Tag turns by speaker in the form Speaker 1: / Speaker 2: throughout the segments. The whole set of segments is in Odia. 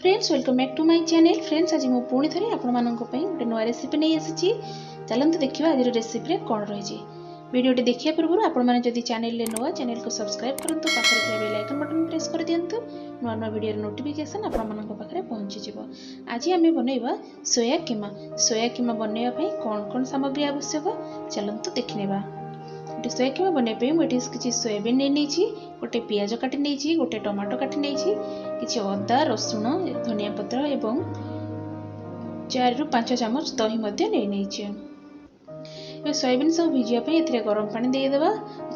Speaker 1: Friends, welcome back to my channel. Friends, ଆଜି ମୁଁ ପୁଣି ଥରେ ଆପଣମାନଙ୍କ ପାଇଁ ଗୋଟେ ନୂଆ ରେସିପି ନେଇ ଆସିଛି। ଚାଲନ୍ତୁ ଦେଖିବା ଆଜିର ରେସିପିରେ କ'ଣ ରହିଛି। ଭିଡ଼ିଓଟି ଦେଖିବା ପୂର୍ବରୁ ଆପଣମାନେ ଯଦି ଚ୍ୟାନେଲରେ ନୂଆ, ଚ୍ୟାନେଲକୁ ସବସ୍କ୍ରାଇବ୍ କରନ୍ତୁ, ପାଖରେ ଥିବା ବେଲ୍ ଆଇକନ୍ ବଟନ୍ ପ୍ରେସ୍ କରିଦିଅନ୍ତୁ। ନୂଆ ନୂଆ ଭିଡ଼ିଓର ନୋଟିଫିକେସନ୍ ଆପଣମାନଙ୍କ ପାଖରେ ପହଞ୍ଚିଯିବ। ଆଜି ଆମେ ବନେଇବା ସୋୟା କିମା। ସୋୟା କିମା ବନେଇବା ପାଇଁ କ'ଣ କ'ଣ ସାମଗ୍ରୀ ଆବଶ୍ୟକ, ଚାଲନ୍ତୁ ଦେଖିନେବା। ଏଠି ସୋୟା କିମା ବନେଇବା ପାଇଁ ମୁଁ ଏଠି କିଛି ସୋୟାବିନ୍ ନେଇ ନେଇଛି, ଗୋଟେ ପିଆଜ କାଟି ନେଇଛି, ଗୋଟେ ଟମାଟୋ କାଟି ନେଇଛି, କିଛି ଅଦା, ରସୁଣ, ଧନିଆ ପତ୍ର ଏବଂ 4ରୁ 5 ଚାମଚ ଦହି ମଧ୍ୟ ନେଇ ନେଇଛି। ଏବେ ସୋୟାବିନ୍ ସବୁ ଭିଜିବା ପାଇଁ ଏଥିରେ ଗରମ ପାଣି ଦେଇଦେବା।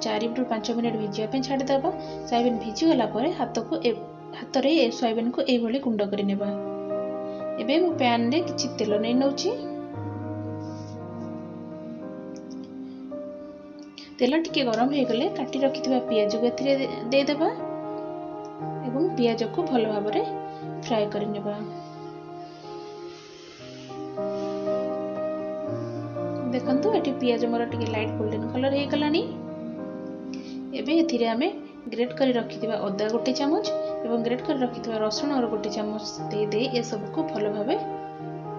Speaker 1: 4ରୁ 5 ମିନିଟ୍ ଭିଜିବା ପାଇଁ ଛାଡ଼ିଦେବା। ସୋୟାବିନ୍ ଭିଜିଗଲା ପରେ ହାତକୁ ହାତରେ ଏ ସୋୟାବିନ୍କୁ ଏଇଭଳି ଗୁଣ୍ଡ କରି ନେବା। ଏବେ ମୁଁ ପ୍ୟାନ୍ରେ କିଛି ତେଲ ନେଇ ନେଉଛି। ତେଲ ଟିକେ ଗରମ ହେଇଗଲେ କାଟି ରଖିଥିବା ପିଆଜକୁ ଏଥିରେ ଦେଇଦେବା ଏବଂ ପିଆଜକୁ ଭଲ ଭାବରେ ଫ୍ରାଏ କରିନେବା। ଦେଖନ୍ତୁ, ଏଠି ପିଆଜ ମୋର ଟିକେ ଲାଇଟ୍ ଗୋଲ୍ଡେନ୍ କଲର୍ ହେଇଗଲାଣି। ଏବେ ଏଥିରେ ଆମେ ଗ୍ରେଟ୍ କରି ରଖିଥିବା ଅଦା ଗୋଟେ ଚାମଚ ଏବଂ ଗ୍ରେଟ୍ କରି ରଖିଥିବା ରସୁଣର ଗୋଟେ ଚାମଚ ଦେଇ ଦେଇ ଏସବୁକୁ ଭଲ ଭାବେ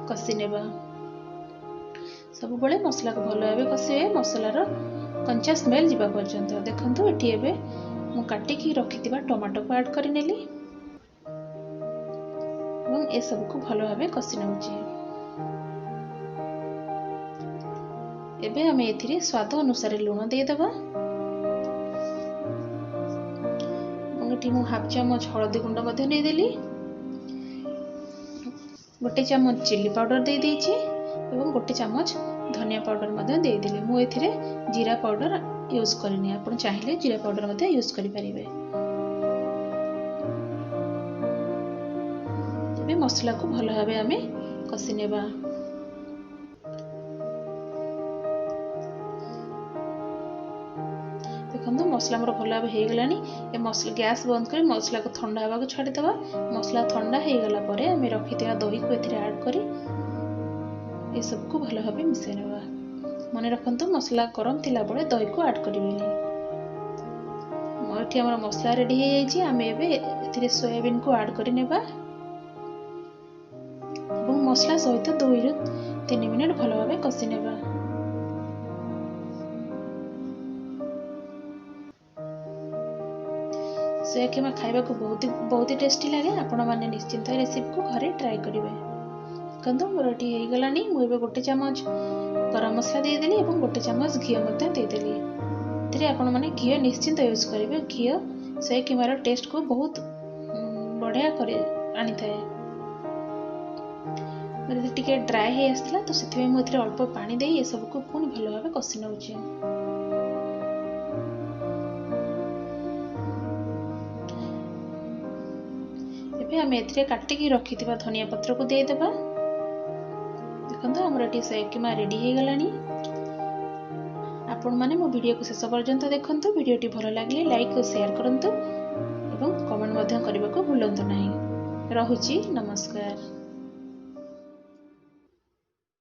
Speaker 1: କଷି ନେବା। ସବୁବେଳେ ମସଲାକୁ ଭଲ ଭାବେ କଷିବେ, ମସଲାର କଞ୍ଚା ସ୍ମେଲ୍ ଯିବା ପର୍ଯ୍ୟନ୍ତ। ଦେଖନ୍ତୁ, ଏଠି ଏବେ ମୁଁ କାଟିକି ରଖିଥିବା ଟମାଟୋକୁ ଆଡ଼୍ କରିନେଲି ଏବଂ ଏସବୁକୁ ଭଲ ଭାବେ କଷି ନେଉଛି। ଏବେ ଆମେ ଏଥିରେ ସ୍ୱାଦ ଅନୁସାରେ ଲୁଣ ଦେଇଦେବା ଏବଂ ଏଠି ମୁଁ ହାଫ୍ ଚାମଚ ହଳଦୀ ଗୁଣ୍ଡ ମଧ୍ୟ ନେଇଦେଲି, ଗୋଟେ ଚାମଚ ଚିଲି ପାଉଡ଼ର ଦେଇଦେଇଛି ଏବଂ ଗୋଟେ ଚାମଚ ଧନିଆ ପାଉଡ଼ର ମଧ୍ୟ ଦେଇଦେଲି। ମୁଁ ଏଥିରେ ଜିରା ପାଉଡ଼ର ୟୁଜ୍ କରିନି, ଆପଣ ଚାହିଁଲେ ଜିରା ପାଉଡ଼ର ମଧ୍ୟ ୟୁଜ୍ କରିପାରିବେ। ଏବେ ମସଲାକୁ ଭଲ ଭାବେ ଆମେ କଷି ନେବା। ଦେଖନ୍ତୁ, ମସଲା ମୋର ଭଲ ଭାବେ ହେଇଗଲାଣି। ଏ ମସଲା ଗ୍ୟାସ୍ ବନ୍ଦ କରି ମସଲାକୁ ଥଣ୍ଡା ହେବାକୁ ଛାଡ଼ିଦେବା। ମସଲା ଥଣ୍ଡା ହେଇଗଲା ପରେ ଆମେ ରଖିଥିବା ଦହିକୁ ଏଥିରେ ଆଡ଼୍ କରି ଏସବୁକୁ ଭଲ ଭାବେ ମିଶାଇ ନେବା। ମନେ ରଖନ୍ତୁ, ମସଲା ଗରମ ଥିଲାବେଳେ ଦହିକୁ ଆଡ଼୍ କରିବେନି। ଏଠି ଆମର ମସଲା ରେଡ଼ି ହେଇଯାଇଛି। ଆମେ ଏବେ ଏଥିରେ ସୋୟାବିନ୍କୁ ଆଡ଼୍ କରିନେବା ଏବଂ ମସଲା ସହିତ 2ରୁ 3 ମିନିଟ୍ ଭଲ ଭାବେ କଷି ନେବା। ସୋୟା କିମା ଖାଇବାକୁ ବହୁତ ବହୁତ ଟେଷ୍ଟି ଲାଗେ। ଆପଣମାନେ ନିଶ୍ଚିନ୍ତ ରେସିପିକୁ ଘରେ ଟ୍ରାଏ କରିବେ। ଦେଖନ୍ତୁ, ମୋର ଏଠି ହେଇଗଲାଣି। ମୁଁ ଏବେ ଗୋଟେ ଚାମଚ ଗରମ ମସଲା ଦେଇଦେଲି ଏବଂ ଗୋଟେ ଚାମଚ ଘିଅ ମଧ୍ୟ ଦେଇଦେଲି। ଏଥିରେ ଆପଣମାନେ ଘିଅ ନିଶ୍ଚିନ୍ତ ୟୁଜ୍ କରିବେ। ଘିଅ ସୋୟା କିମାର ଟେଷ୍ଟକୁ ବହୁତ ବଢ଼ିଆ କରି ଆଣିଥାଏ। ମୋର ଟିକେ ଡ୍ରାଏ ହେଇ ଆସିଥିଲା, ତ ସେଥିପାଇଁ ମୁଁ ଏଥିରେ ଅଳ୍ପ ପାଣି ଦେଇ ଏସବୁକୁ ପୁଣି ଭଲ ଭାବେ କଷି ନେଉଛି। ଏବେ ଆମେ ଏଥିରେ କାଟିକି ରଖିଥିବା ଧନିଆ ପତ୍ରକୁ ଦେଇଦେବା। ଦେଖନ୍ତୁ, ଆମର ଏଠି ସୋୟା କିମା ରେଡ଼ି ହେଇଗଲାଣି। ଆପଣମାନେ ମୋ ଭିଡ଼ିଓକୁ ଶେଷ ପର୍ଯ୍ୟନ୍ତ ଦେଖନ୍ତୁ। ଭିଡ଼ିଓଟି ଭଲ ଲାଗିଲେ ଲାଇକ୍ ଓ ସେୟାର କରନ୍ତୁ ଏବଂ କମେଣ୍ଟ ମଧ୍ୟ କରିବାକୁ ଭୁଲନ୍ତୁ ନାହିଁ। ରହୁଛି, ନମସ୍କାର।